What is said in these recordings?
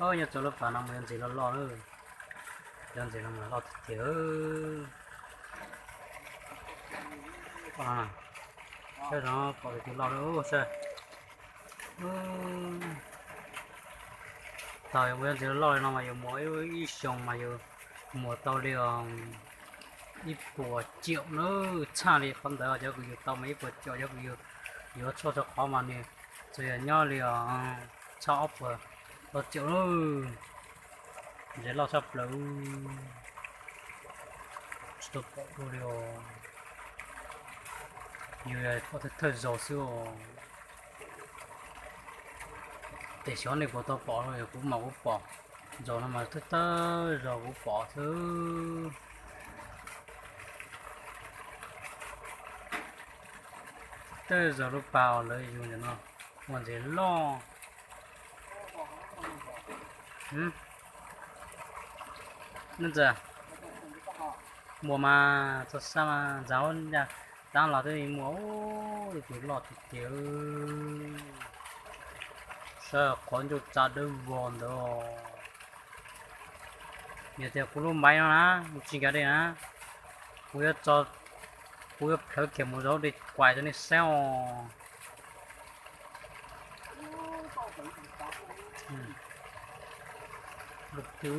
Nyob rau lub pas no mas yuav ntses loj loj lawm. Yuav ntses no mas loj tiag tiag. Saib no, pom tus loj lawm saib. Thaum yus mus yuav ntses loj li no mas yus mus ib xyoos mas yus muas tau li ib puas ciaum na. Tshaj li qhov ntawd cov kws yus tau mas ib puas ciaum, cov kws yus yuav tshuaj rau qhov mas nws tsuas yog nyob li tshaj ob puas tau ciaum na. Ntses loj tshaj plaws. Tsis tau pom dua li os. Yus pom thawj thawj zaug xwb os. Tej xyov nej puas tau pom, kuv mas kuv pom. Zaum no mas thawj thawj zaug kuv pom xwb. Thawj zaug lub pas uas lawv yug ntawm no ua ntses loj. Ntxawm, muaj mas txog sab mas ntxav ua ncaj, tab los twb muaj ib tug loj tiag tiag. Saib qhov ncauj tsa dawb vog ntawd. Yog tias kuv lub maiv no na, kuv tsis nkag dej na, kuv yuav tso, kuv yuav plhawv kiag mus rau hauv dej kuais rau nej saib os. Lub twg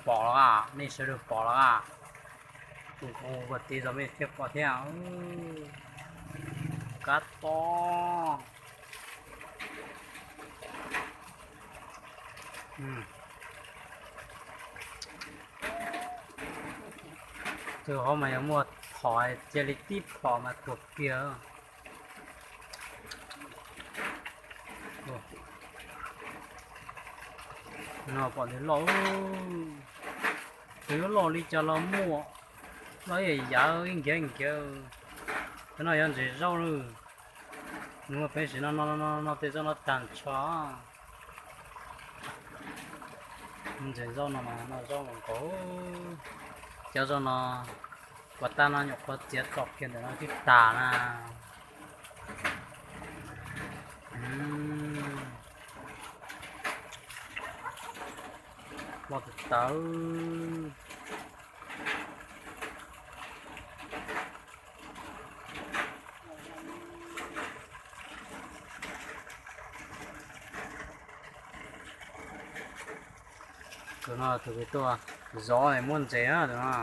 pom los a, nej sawv daws pom los a? Tus hu ua tid zog mej thiaj pom thiab. Kab to. Tus hauv mas yog muaj phom, cia li tib phom mas tuag kiag. No pom nws loj, nws yuav loj li cas los muaj, loj ib yam ib nkiav ib nkiav. Cov no yog ntses zaub lawm. Nws muaj peev xwm no no no tej zaub no tag nrho. Ntses zaub no mas no zaub nkaus. Cov zaub no puas tab no nyuam qhuav txiav tso kiag ntawm no twb tag na. Loj tawv tawv. Tus no tus kwv tuaj zov muab ntses na tus no.